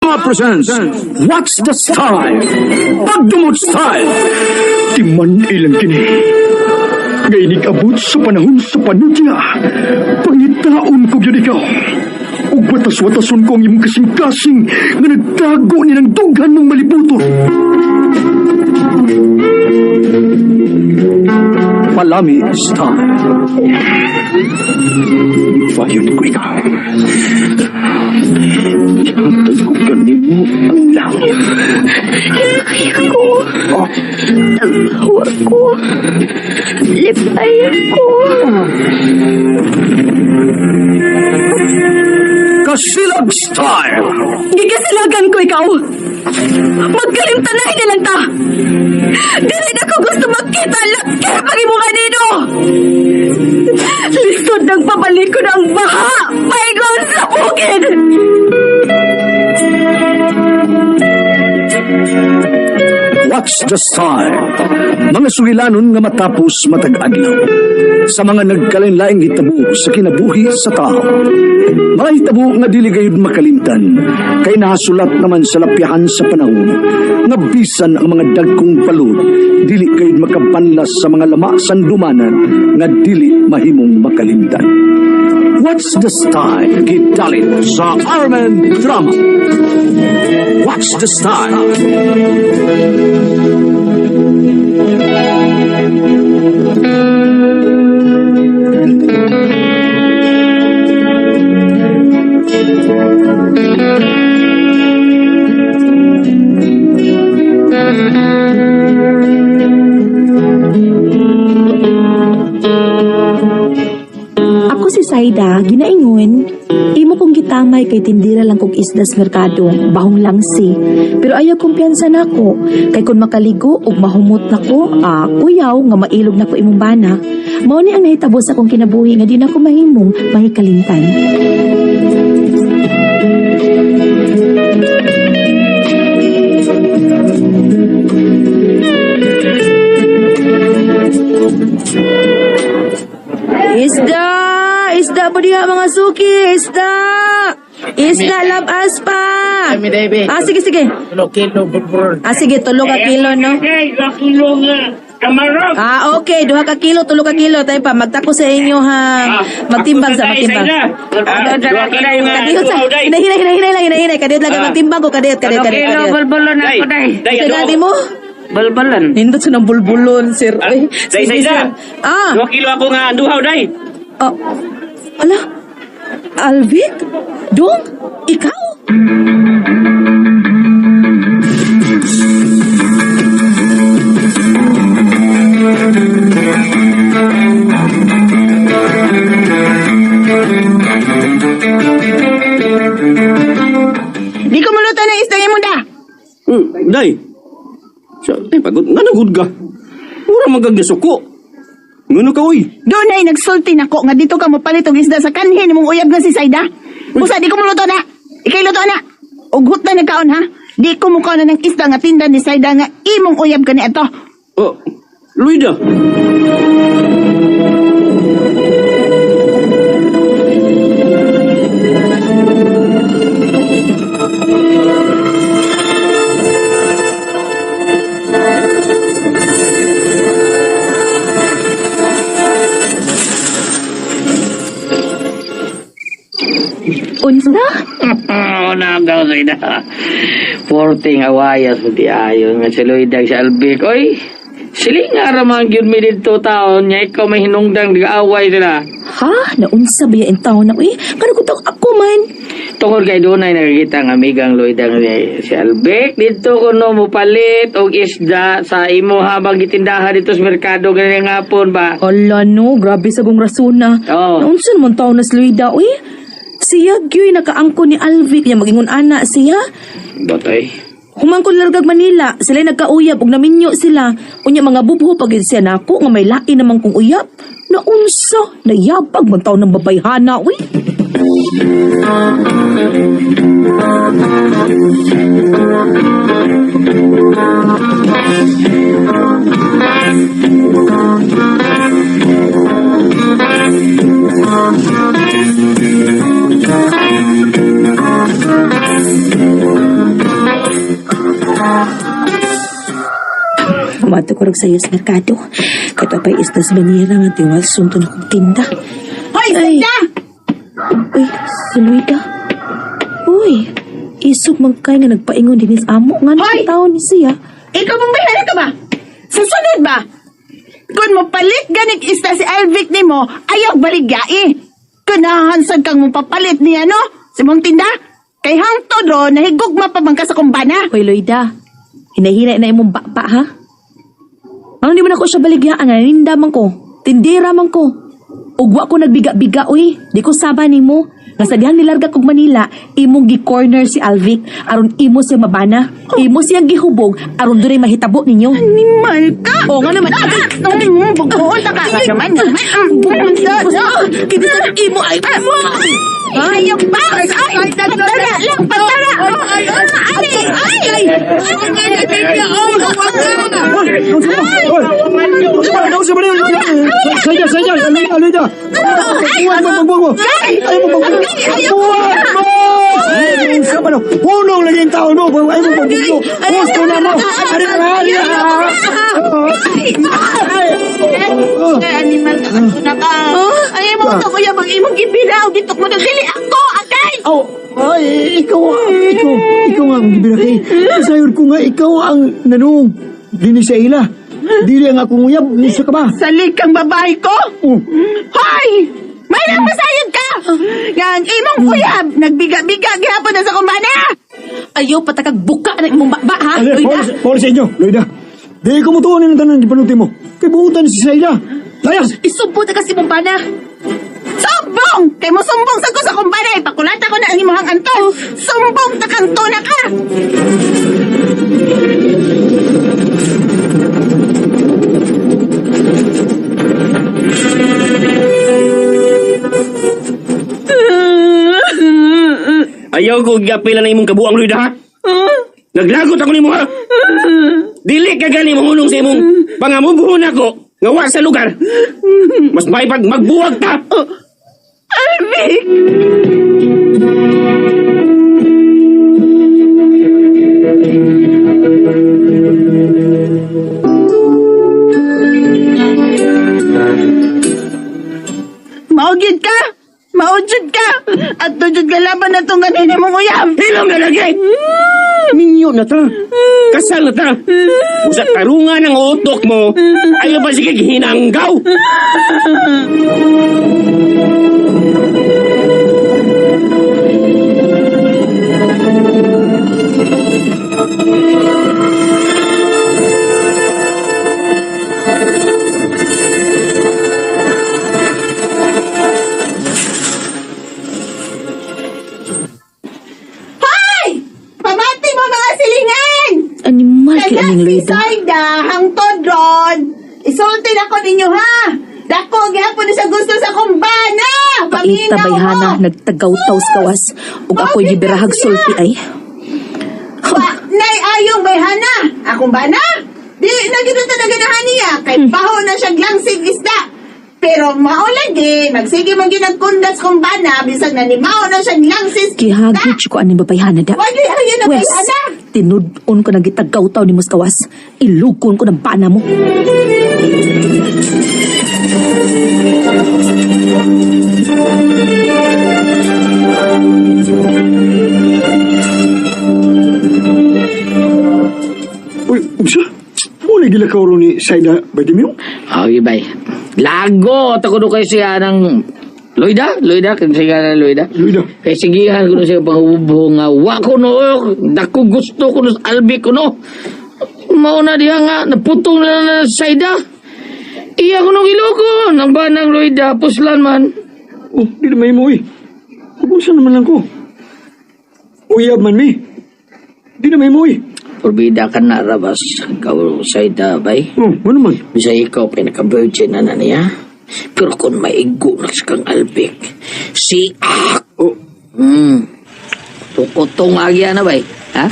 Presents What's the Style? Pagdumot Style! Timan ilang kini. Nga abot sa panahon sa panudya. Pangitaon ko gyud ikaw. Ug watas-watason ko ang imong kasing-kasing nga nagtago ni ng dughan mong malibuton. Palami Style. Bayon ko ikaw. Ihatag ko kanimo ang langit. Lipay ko. Taghawa ko. Lipay ko. Kasilag Style! Gigasilagan ko ikaw. Magkalimtan na lang ta. Dili na ko gusto magkita laki pag imo kanino. Lisod ng pabalik ko ng baha. Paingon sa bukid. What's the Style? Mga sugilanon nga matapos matag adlaw. Sa mga nagkalain-laing hitabo sa kinabuhi sa tao. Mga hitabo nga dili gayud makalimtan kay nahasulat naman sa lapyahan sa panahon nga bisan ang mga dagkong palud dili gayud makabanlas sa mga lama sandumanan nga dili mahimong makalimtan. What's the Style? Gidalit sa Armen Drama. What's the Style? Ako si Saida, ginaingon, imo kong gitamay kay tindira lang kog isda sa merkado, bahong langsi. Pero ayaw kumpiyansa nako, kay kun makaligo ug mahumot nako, kuyaw nga mailog nako imong bana. Mao ni ang nahitabo sa akong kinabuhi nga di nako mahimong mahikalimtan. Isda! Isda po diha mga suki! Isda! Isda labas pa! Kami, David. Ah, sige, sige. Tulo kilo, bulbul. Ah, sige, tulo ka kilo, no? Hey, kilo nga. Kamarok. Ah, okay. 2 ka kilo, 3 ka kilo. Tayo pa, magtako sa inyo, ha. Magtimbang sa, magtimbang. Dua kilo nga. Kadiyot sa, hinay, hinay, hinay, hinay lang, hinay, hinay. Kadiyot lang, magtimbang ko, kadiyot, kadiyot, kadiyot, kadiyot. Bulbulon ako, day. Sige, mo? Bulbulan. Nindot sa ng bulbulon, sir. Ay, Day, sige, day, sir. Ah, 2 kilo ako nga duhaw, day. oh, ala, Alvic? Dong? Ikaw? Di ko muluto ng isda mo da. Day. Sa, ay, pagod. Nga nagud ka. Mura magagasuko. Ngano ka, uy? Doon ay nagsulti nako nga dito ka mopalit og isda sa kanhin imong uyab nga si Saida. Busa di ko muluto na. Ikay luto na. Ughot na nagkaon ha. Di ko mukaon na ng isda nga tinda ni Saida nga imong uyab kani ato. Oh, Luida. Unsa? Oo na, ang daw na. Porting awayas mo di ayon nga si Loidag si Albic. Oy, sili nga ramang yun mi dito taon niya. Ikaw may hinungdang nag-away sila. Ha? Naunsa ba yung taon na? Uy, kano ko ako man? Tungod kay dunay nakakita ang amigang Loidag ni si Albic. Dito kuno mo palit og isda sa imo habang gitindahan dito sa merkado ganyan hapon ba. Ala no, grabe sa kong rasona. Oo. Naunsa naman taon na si Luida, uy? Siya gyuy nakaangko ni Alvic niya magingon ana siya. Botoy. Humangkon largag Manila, sila nagkauyab ug naminyo sila. Unya mga bubho pag siya nako nga may lain naman kong uyab. Naunsa, nayabag man taon ng babayhana, uy. Muadto ko rag sayo sa merkado. Kato pa'y isdas banira nga tiwal sunto na kong tinda. Hoy, Ay. Saida! Uy, si Luida. Uy, isog man kay nga nagpaingon din sa amo. Nga Hoy! na taon ni siya. Ikaw mong bayani ka ba? Sa sunod ba? Kung mopalit ganig isda si Alvic nimo, ayaw baligyai. Kanahansad kang mopapalit niya, no? Sa mong tinda? Kay hangtod ro, nahigugma pa man ka sa kumbana. Hoy, Loida. Hinahina na imong bapa, ha? Ano di man ako siya baligyaan? Naninda man ko. Tindira man ko. Ugwa ko nagbiga-biga, uy. Di ko saba nimo. Nga sa dihang nilarga kog Manila, imong gi-corner si Alvic aron imo siya mabana. Imo siyang gihubog aron dunay mahitabo ninyo. Animal ka! Oo nga naman. Ay, bugoon ta ka. Naman, naman. Kini sa imo ay Ayaw pa! Ay, patara lang, patara! Ay, ay, ay! Saida, Saida, Aloyda, Aloyda. Buwan mo, buwan mo. Ayaw mo, buwan mo. Buwan mo! Sa pano, punong lagi ang tao mo. Ayaw mo, buwan mo. Gusto na mo. Ari, ari, Ay, animal ka, na ka. Ay, mo to kuya, bang imong gibiraw dito ko na dili ako, agay! Oh, ay, ikaw, ikaw, ikaw nga ang gibira kay. Sayor ko nga, ikaw ang nanong. Dini sa ila. Dili ang akong uyab. Nisa ka ba? Salig kang babae ko! Oh. Hoy! May nang masayod ka! Nga ang imong uyab, nagbiga-biga gihapon na sa kumbana! Ayaw patakag buka na imong baba, ha? Ale, Loida. Paul sa inyo, Loida. Di ko mutuon ng tanan, gipanuti mo. Kay buutan si Saida. Layas! Isubot na kasi imong bana. Sumbong! Kay mo sumbong sa ko sa kumbana, ipakulata ko na ang imong anton! Sumbong ta kang tuna ka! Ayaw ko gapila na imong kabuang Loida ha. Naglagot ako nimo ha. Dili ka gani mahunong sa imong pangamubuhon ako nga wa sa lugar. Mas may pag magbuwag ta. Alvic! Maugid ka! Maujud ka! At tujud ka laban na itong ganun mong uyab! Hilom na lagi. Minyo na ta. Kasal na ta. Usa tarungan ang utok mo. Ayaw pa sige hinanggaw. Hoy! Pamati mo mga silingan! Animal kay Kaya aning si Loida. Saida, hangtod ron, isulti na ko ninyo ha! Dako, gihapon na sa gusto sa kumbana! Paita Paminaw bayhana mo! nagtagaw-taw sa gawas ug ako'y Bakit gibirahag siya? sulti ay. Ba, nay ayong bayhana! Akong bana? Di na gid ta naganahan niya kay baho na siya glangsig isda. Pero mao lagi, magsige man ginagkundas kong bana bisag na ni mao na siya glangsis isda. Gihagit ko aning babayhana da. Wagi ayo na Wes, bayhana. tinud-on ko nagitagaw-taw ni Muskawas. Ilukon ko ng bana mo. Uy, unsa? Muna gilakaw ro ni Saida Bartimeo? Okay, bay. Lago! Tako do kay siya ng Loida? Loida? Kinsa siya na Loida? Loida. Kay sigihan ko na siya panghubuho nga, wa ko no, dako gusto ko no, sa albi ko no. Mao na diha nga, naputong na na sa Saida. Iya ko nung iloko, nang banang Loida, puslan man. Oh, di na may mo eh. Ubusan naman lang ko. Uyab man mi. Di na may mo eh. Porbida ka na, rabas. Ikaw, Saida, bay. Oh, ano man? Bisa ikaw, pinaka-virgin na na niya. Pero kung maigo na sa kang albik, si ak! Oh, Tukotong agya na bay. Ha?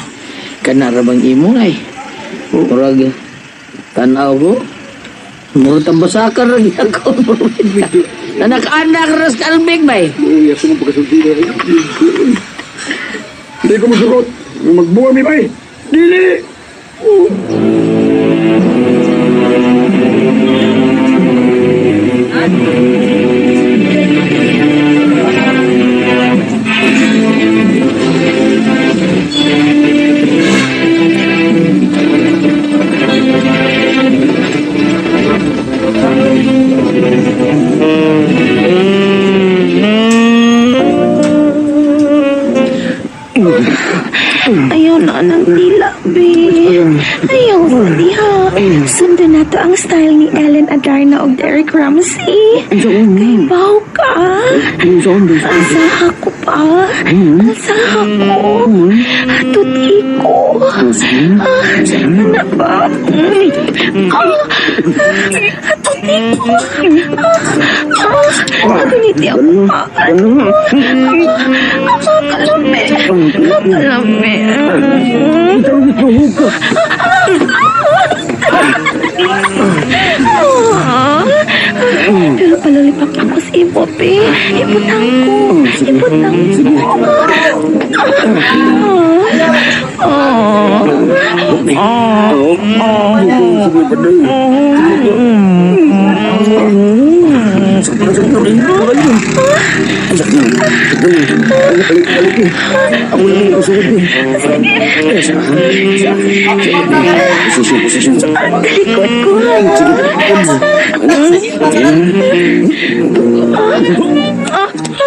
Kanarabang imo ay. Murag, tanaw ko. Murag tambasakar lagi ako. Anak-anak ras kalbig bay. uy, asa mo pagkasulti na. Hindi ko masugot. Magbuwa mi bay. Dili! Oh. Ayaw na ng dila, be. Ayaw sa diha. Sundan nato ang style ni Ellen Adarna og Derek Ramsey. Kay baw ka. Alsaha ko pa. Alsaha ko. Tuti ko. Ah, ano ba? Ah, tuti ko. Ah, ah, aguniti ako pa. Ah, kalami. Kalami. Ah, pero palalipak ako sa imo, be. Ibutang ko. Ibutang ko. Ah. Talikod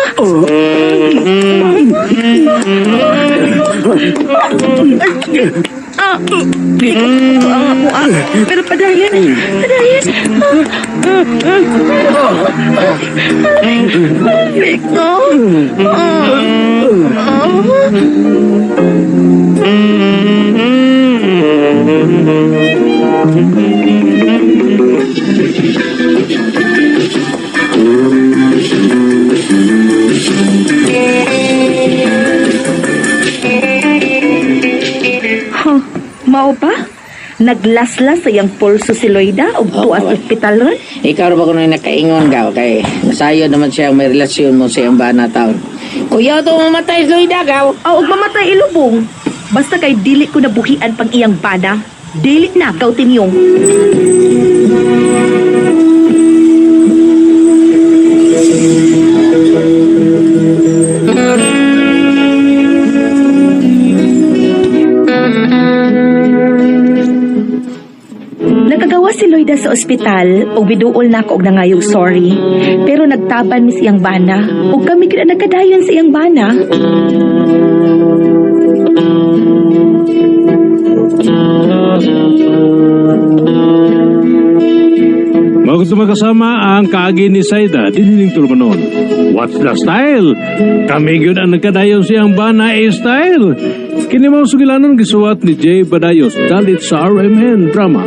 ko. Ah, likod ko ang ako ah. Pero padayon, padayon. Malamig no? Ah, ah. Huh, mao pa? Naglaslas sa iyang pulso si Loida og tuas ospital ron? Ikaw ra ba kuno nakaingon ka kay nasayo naman siya ang may relasyon mo sa iyang bana taon. Kuya to mamatay sa Loida gaw. Aw, og mamatay ilubong. Basta kay dili ko nabuhian pang iyang bana. Dili na kautin yung. Nakagawa si Loida sa ospital ug biduol na ako og nangayog sorry. Pero nagtaban mis iyang bana ug kami gid ang nagkadayon sa iyang bana. Mga gusto makasama ang kaagi ni Saida, diniling tulumanon. What's the style? Kami yun ang nagkadayon siyang bana eh, style. Kini mga sugilanon gisuwat ni Jay Badayos dalit sa RMN Drama.